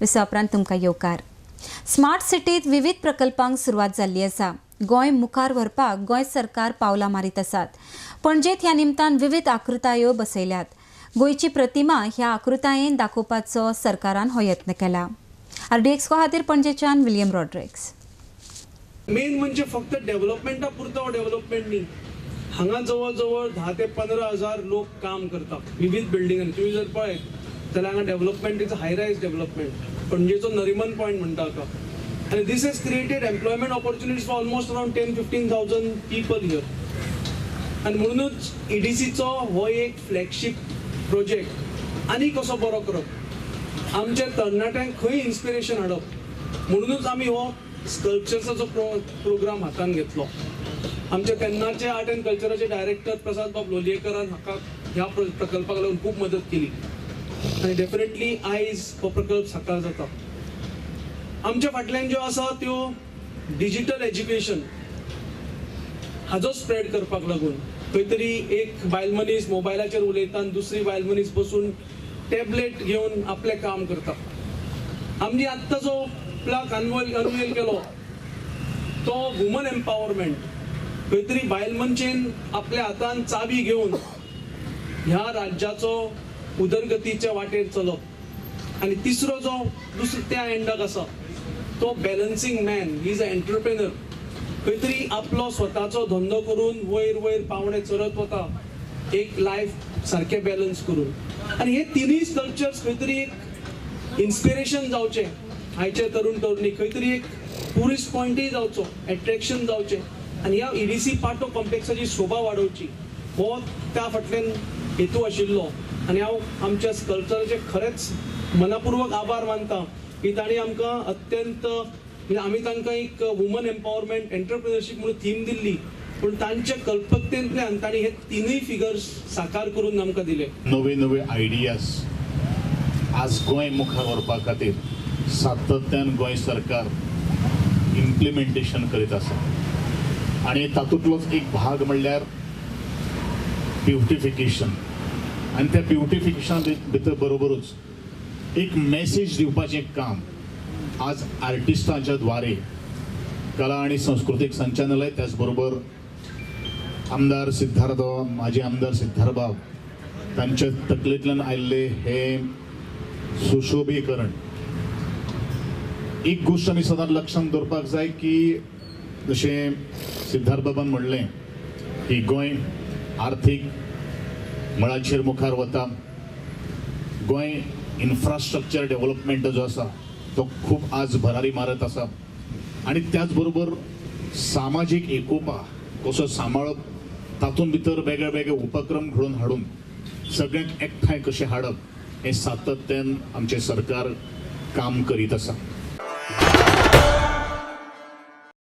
विसवा उपरांत तुमकां येवकार. स्मार्ट सिटीत विविध प्रकल्पांक सुरवात जाल्ली आसा. गोंय मुखार व्हरपाक गोंय सरकार पावलां मारीत आसात. पणजेत ह्या निमतान विविध आकृतायो बसयल्यात. गोंयची प्रतिमा ह्या आकृतायेन दाखोवपाचो सरकारान हो यत्न केला. आरडीएक्स खातीर पणजेच्यान विलियम रॉड्रिक्स. मेन म्हणजे फक्त डेव्हलपमेंटा पुरतो डेव्हलपमेंट न्ही, हांगा जवळ जवळ 10 ते 15 हजार लोक काम करता विविध बिल्डिंगांनी. तुम्ही जर पळयत जाल्यार हांगा development is high rise development, पणजेचो नरिमन पॉयंट म्हणटा हाका. आनी this has created employment opportunities for almost around 10-15 thousand people here. आनी म्हणूनच ईडीसीचो हो एक फ्लॅगशीप प्रोजेक्ट आनी कसो बरो करप, आमच्या तरणाट्यांक खंय इन्स्पिरेशन हाडप, म्हणूनच आमी हो स्कल्पचर्साचो प्रोग्राम हातान घेतलो. आमचे तेन्नाचे आर्ट अँड कल्चराचे डायरेक्टर प्रसाद बाब लोलयेकरान हाका ह्या प्रकल्पाक लागून खूब मदत केली आनी डेफिनेटली आयज हो प्रकल्प साकार जाता. आमच्या फाटल्यान ज्यो आसा त्यो डिजिटल एज्युकेशन हाजो स्प्रेड करपाक लागून खंय तरी एक बायल मनीस मोबायलाचेर उलयता आनी दुसरी बायल मनीस बसून टॅबलेट घेवन आपलें काम करता. आमची आत्तां जो प्लाक अनवेल केलो तो वुमन एम्पावरमेंट, खंय तरी बायल मनशेन आपल्या हातान चावी घेवन ह्या राज्याचो उदरगतीच्या वाटेर चलप. आनी तिसरो जो दुसरो त्या एंडाक आसा तो balancing man, he is a entrepreneur. खंय तरी आपलो स्वताचो धंदो करून वयर वयर पावणे चलत वता, एक लायफ सारकें बॅलन्स करून. आनी हे तिनूय स्कल्पचर्स खंय तरी एक इन्स्पिरेशन जावचें आयचे तरुण तरुणी, खंय तरी एक ट्युरिस्ट पॉयंटय जावचो, एट्रॅक्शन जावचें आनी ह्या ईडीसी पाटो कॉम्प्लेक्साची शोभा वाडोवची, हो त्या फाटल्यान हेतू आशिल्लो. आनी हांव आमच्या स्कल्पचराचे खरेंच मनापूर्वक आभार मानता की तांणी आमकां अत्यंत, म्हणजे आमी तांकां एक वुमन एम्पावरमेंट एंटरप्रिनरशीप म्हणून थीम दिल्ली, पूण तांच्या कल्पकतेंतल्यान तांणी हे तिनूय फिगर्स साकार करून आमकां दिले. नवे नवे आयडियाज आज गोंय मुखार व्हरपा खातीर सातत्यान गोंय सरकार इम्प्लिमेंटेशन करीत आसा आनी तातूंतलोच एक भाग म्हणल्यार ब्युटिफिकेशन. आनी त्या ब्युटिफिकेशना भितर बरोबरूच एक मॅसेज दिवपाचें काम आज आर्टिस्टांच्या द्वारे कला आनी संस्कृतीक संचालनालय, त्याच बरोबर आमदार सिद्धार्थ, माजी आमदार सिद्धार्थ बाब तांच्या तकलेंतल्यान आयिल्लें हें सुशोभीकरण. एक गोश्ट आमी सदांच लक्षांत दवरपाक जाय की जशें सिद्धार्थ बाबान म्हणलें की गोंय आर्थीक मळाचेर मुखार वता, गोंय इन्फ्रास्ट्रक्चर डेव्हलपमेंट जो आसा तो खूब आज भरारी मारत आसा आनी त्याच बरोबर सामाजीक एकोपा कसो सांबाळप, तातूंत भितर वेगळे वेगळे उपक्रम घडोवन हाडून सगळ्यांक एकठांय कशें हाडप हें सातत्यान आमचें सरकार काम करीत आसा.